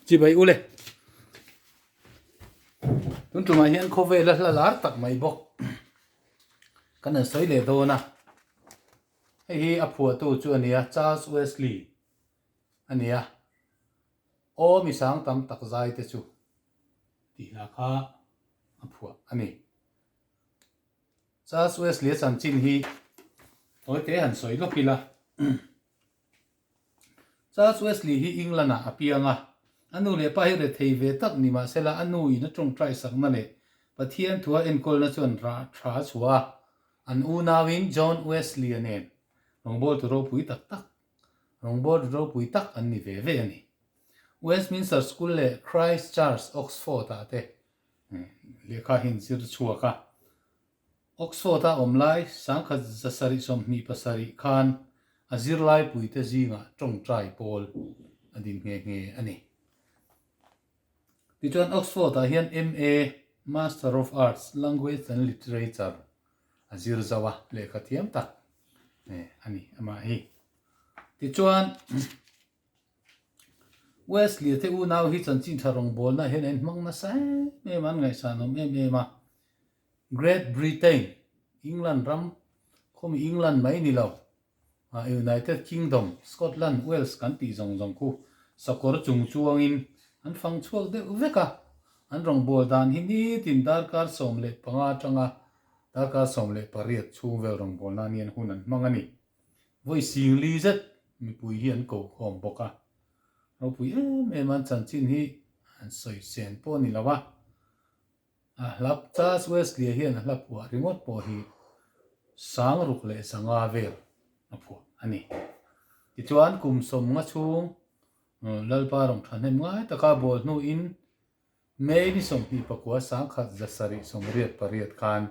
Chibai ule. Tun tumah hian khawvela hla lar tak mai bawk kan han sawi leh dawn a. Hei hi a phuahtu chu a nia Charles Wesley a nia. Aw mi sang tam tak zai te chu tih hla kha a phuah a ni. Charles Wesley a chanchin hi tawi te han sawi lawk ila. Charles Wesley hi England ah a piang a, a nu leh pa hi rethei ve tak ni mahsela a nu in a tawngtai sakna leh Pathian thua enkawlna chuan rah tha a chhuah a, an unauin John Wesley-a nen rawngbawltu ropui tak tak rawngbawltu ropui tak an ni ve ve a ni. Westminster School leh Christ Church, Oxford ah te lehkha hi an zir chhuak a. Oxford-a awm lai 1727 khan a zirlaipuite zingah tawngtai pawl a din nghe nghe a ni. Tichuan Oxford-ah hian MA, Master of Arts, Language and Literature, a zir zauh a, lehkha thiam tak a ni amah hi. Tichuan Wesley te unau hi chanchin tha rawngbawlna hian a inhmang nasa em em a, an ngaihsan awm em em a. Great Britain, England ram, khawmi England mai ni lo, United Kingdom, Scotland, Wales kan tih zawng zawng khu sakawr chung chuangin an fang chhuak deuh vek a. An rawngbâwl dan hi nitin darkar 15 atanga darkar 18 chhung vel rawngbâwl nan hian hun an hmang a ni. Vawi sing li zet mipui hi an kokhawm bawk a. Ropui em em an chanchin hi an sawi sen pawh a ni lo a. A hla Charles Wesley-a hian a hla phuah ringawt pawh hi 6500 vel a phuah a ni. Tichuan kum 50 chhung Lalpa rawn thahnem ngai taka bawl hnuin May ni 29 1788 khan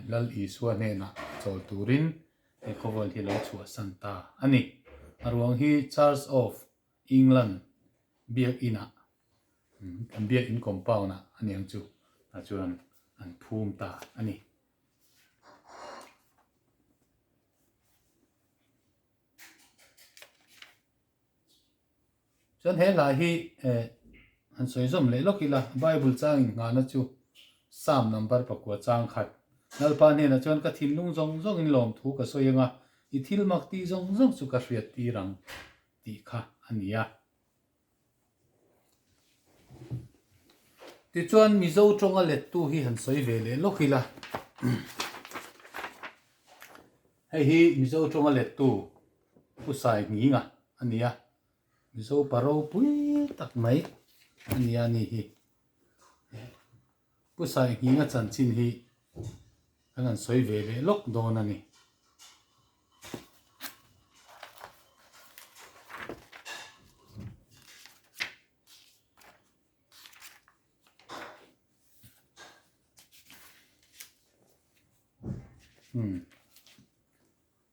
Lal Isua hnenah chawl turin he khawvel hi lo chhuahsan ta a ni. A ruang hi Church of England biakinah An biakin compound ah a niang chu tah chuan an phum ta a ni. Chuan he hla hi eh han sawi zawm leh lawk ila Bible chang in nghahna chu Psalm number pakua chang khat Lalpa hnenah chuan ka thinlung zawng zawng in lawmthu ka sawi anga i thil mak tih zawng zawng chu ka hriat tir ang tih kha a ni a. Tichuan Mizo tawnga lettu hi han sawi ve leh lawk ila. Hei hi Mizo tawnga lettu Pu Sai Nghinga a ni a, Mizo pa ropui tak mai a ni a ni hi. Pu Sai Nghinga chanchin hi kan han sawi ve leh lawk dawn a ni.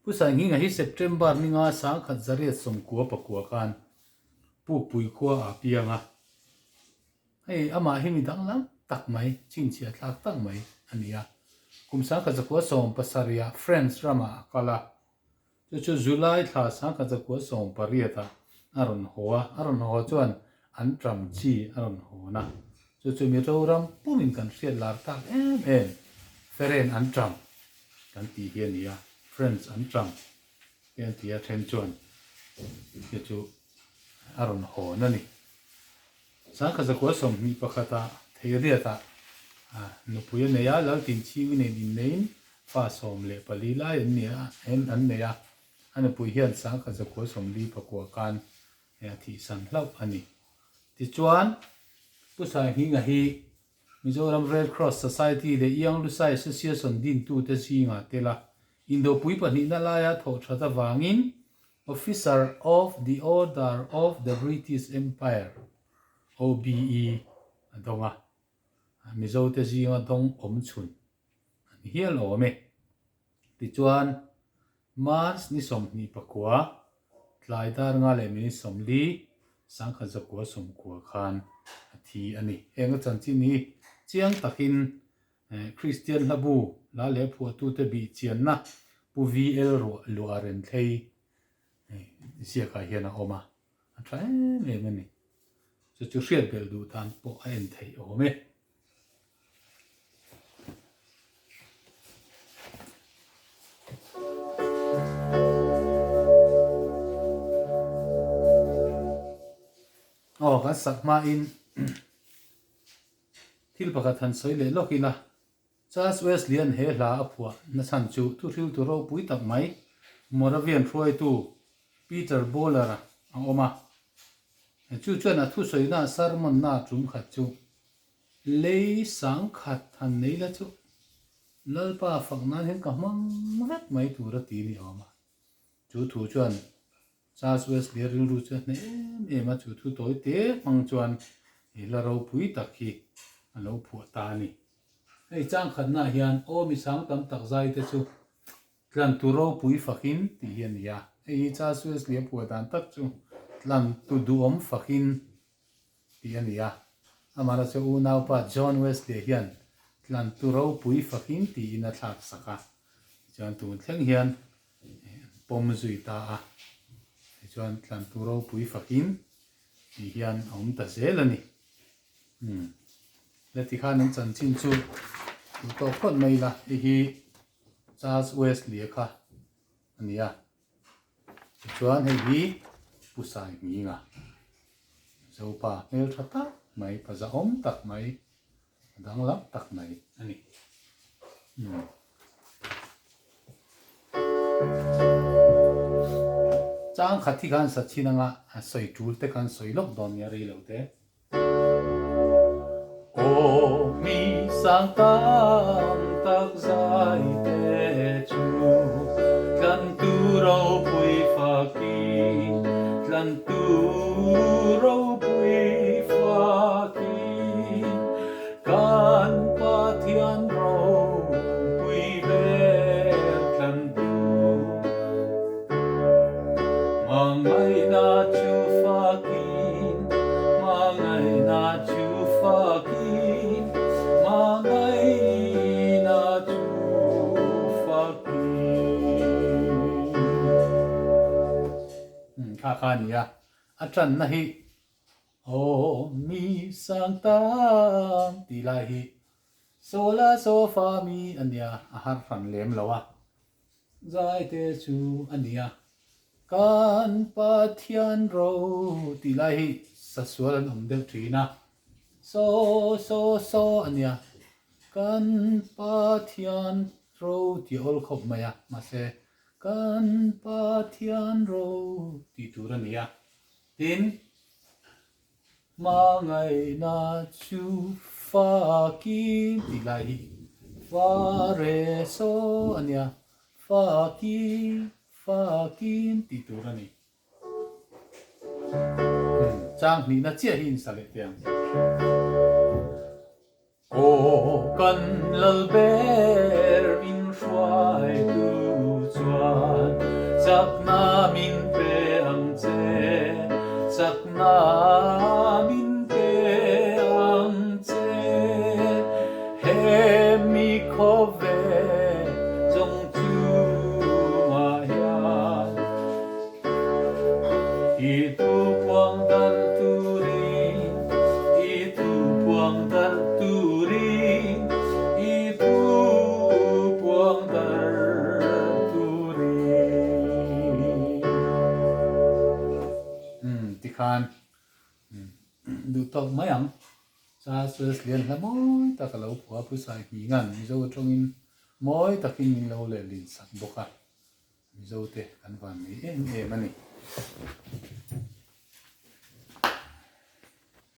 Pu Sainghinga hi September ninga 1999 khan Pukpui khua ah piang a. Hei amah hi mi danglam tak mai, chhinchhiah thlak tak mai a ni a. Kum 1917 ah France ramah a kal a. Chu chu July thla 1918 ah a rawn haw a, a rawn haw chuan an ṭam chi a rawn hawn a. Chu chu mi ro ram pumin kan hriat lar tak em em, Feren an ṭam kan tih hi a ni a, French an ṭam te an ti a, then chuan chu chu a rawn hawn a ni. 1921 ah Theiriat ah nupui a nei a, Laltinchhingi nen inneiin fa 14 lai an ni a, an nei a, a nupui hian 1949 khan a thihsan hlauh a ni. Tichuan, Pu Sainghinga hi Mizoram Red Cross Society leh Young Lusai Association dintute zingah tel a, Indopui pahnihna laia thawh that avangin Officer of the Order of the British Empire, OBE, a dawng a, Mizote zinga dawng awm chhun a ni hial awm e. Tichuan, March ni 29, tlai dar nga leh minute 40, 1990 khan a thi a ni. Heng a chanchin hi chiang takin Kristian hlabu la leh phuahtute bih chianna Pu VL Ruah Luah Renthlei ziakah hian a awm a, a tha em em a ni. Chu chu hriat belh duh tan pawh a en theih awm e. Aw kan sak hmain thil pakhat han sawi leh lawk ila, Charles Wesley-a'n he hla a phuah nachhan chu thuhriltu ropui tak mai Moravian hruaitu Peter Böhler-a a awm a. Chu chuan a thusawina sermon-na tum khat chu Lei sangkhat han nei la chu Lalpa fak nan hian ka hmang vek mai tur a ti ni awm a. Chu thu chuan Charles Wesley-a rilru chu a hneh em em a, chu thu tawi te hmang chuan he hla ropui tak hi a lo phuah ta a ni. Hei changkhatnaah hian aw mi sang tam tak zai te chu Tlantu ropui fakin tih hi a ni a. Hei hi Charles Wesley-a phuah dan tak chu Tlantu duhawm fakin tih a ni a. Amaherawhchu chu unaupa John Wesley hian Tlantu ropui fakin tiin a thlak sak a. Tichuan tun thleng hian an pawm zui ta a. Tichuan Tlantu ropui fakin tih hian a awm ta zel a ni. Umm. Leti khan an chanchin chu duh tawk phawt mai ila. Hei hi Charles Wesley-a kha a ni a. Tichuan hei hi Pu Sai Hminga, Zopa hmeltha tak mai, pa zahawm tak mai, a danglam tak mai a ni. Umm. Chang khat hi khan sa chhin anga a sawi tul te khan sawi lawk dawn nia rei lo te. Aw mi sang tam tak zai te chu tlan tu ropui fakin, tlan tu ropui fakin, kan Pathian ropui ber tlan tu. Hmangaihna chu fakin, hmangaihna chu fakin, hmangaihna chu fakin. Kha kha a ni a, a tanna hi Aw mi sang tam tih lai hi Sola sofa mi a nia, a har hran lem lo a. Zaite chu a nia. Kan Pathian ro tih lai hi sasual an awm deuh thin a. So so so a nia. Kan Pathian ro tih a awl khawp mai a, mahse kan Pathian ro tih tur a nia. Tin, Hmangaihna chu fakin tih lai hi fa re so a nia, fakin, fakin tih tur a ni. Chang hnihna chiah hi insa leh teh ang. Aw kan lal ber min hruaitu chuan chakna min pe ang che, chakna min pe ang che. He mi khawvel zawng chungah hian I tu puang darh turin, i tu puang darh turin, i tu puang darh turin. Umm tikhan duh tawk mai ang. Charles Wesley an hla mawi tak a lo phuah a, Pu Saihminga'n Mizo atangin mawi takin min lo lehlin sak bawk a. Mizo te kan van nei em em a ni.